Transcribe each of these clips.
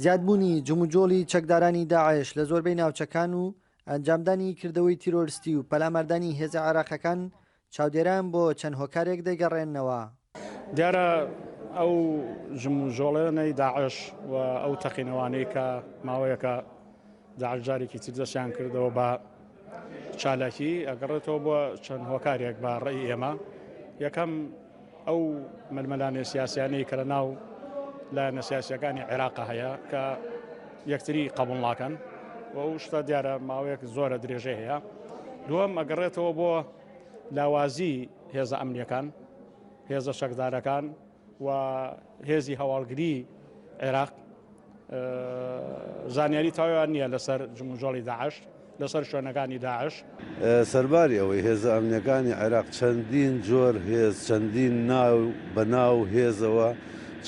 زیادبوونی جموجۆڵی چەکدارانی داعش لە زۆربەی ناوچەکان و ئەنجامدانی کردەوەی تیرۆرستی و پەلاماردانی هێزە عێراقیەکان چاودێران بۆ چەند هۆکارێک دەیگەڕێننەوە. دیارە ئەو جموجۆڵێنەی داعش و ئەو تەقینەوانەی کە ماوەیەکە داعش جارێکی تر دەستیان کردەوە بە چالاکی ئەگەڕێتەوە بۆ چەند هۆکارێک بە ڕێی ئێمە یەکەم ئەو ململانێ سیاسیانەی کە لە ناو لایەنە سیاسیەکانی عێراق هەیە کە یەکتری قبول ناکەن و ئەو شتە دیارە ماوەیەک زۆرە درێژەی هەیە دووەم ئەگەڕێتەوە بۆ لاوازی هێزە ئەمنیەکان هێزە چەکدارەکان و هێزی هەواڵگری عێراق زانیاری تەواویان نییە لەسەر جموجۆڵی داعش لەسەر شوێنەکانی داعش. سەرباری ئەوەی هێزە ئەمنیەکانی عێراق چەندین جۆر هێز، چەندین ناو بە ناو هێزەوە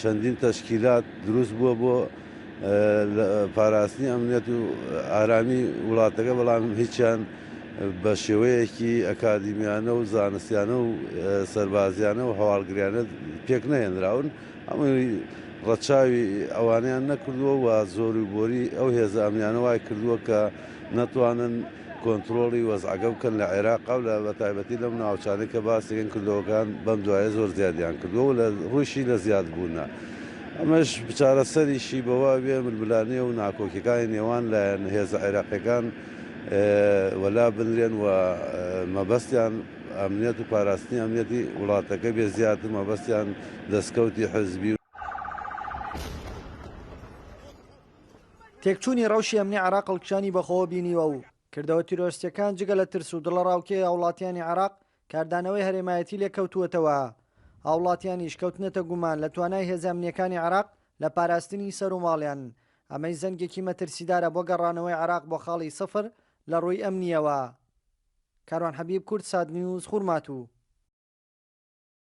چەندین تەشکیلات دروست بووە بۆ پاراستنی ئەمنیەت و ئارامی وڵاتەکە، بەڵام هیچیان بە شێوەیەکی ئەکادیمیانە و زانستیانە و سەربازیانە و هەواڵگریانە پێک نەهێنراون. هەمووی ڕەچاوی ئەوانەیان نەکردووە و زۆر و بۆری ئەو هێزە ئەمنیانە وای کردووە کە نەتوانن کۆنترۆڵی وەزعەکە بکەن لە عێراق و لە بەتایبەتی لەم ناوچانەی کە باس دەکەن کردەوەکان بەم دوایە زۆر زیادیان کردووە و لە ڕوویشی لە زیاد بوونە ئەمەش چارەسەریشی بەوە بێ ململانێ و ناکۆکیەکانی نێوان لایەن هێزە عێراقیەکان وەلا بنرێن و مەبەستیان ئەمنیەت و پاراستنی ئەمنیەتی وڵاتەکە بێ زیاتر مەبەستیان دەستکەوتی حزبی و. تێکچوونی ڕەوشی ئەمنی عێراق هەڵکشانی بەخۆوە بینیوە و کردەوە تیرۆرستییەکان جگە لە ترس و دڵەڕاوکێی هاوڵاتیانی عێراق کاردانەوەی هەرێمایەتی لێکەوتووەتەوە، هاوڵاتیانیش کەوتنەتە گومان لە توانای هێزە ئەمنییەکانی عێراق لە پاراستنی سەروماڵیان، ئەمەش زەنگێکی مەترسیدارە بۆ گەڕانەوەی عێراق بۆ خاڵی سفر لە ڕووی ئەمنییەوە. کاروان حەبیب، کوردسات نیوز، خورماتوو.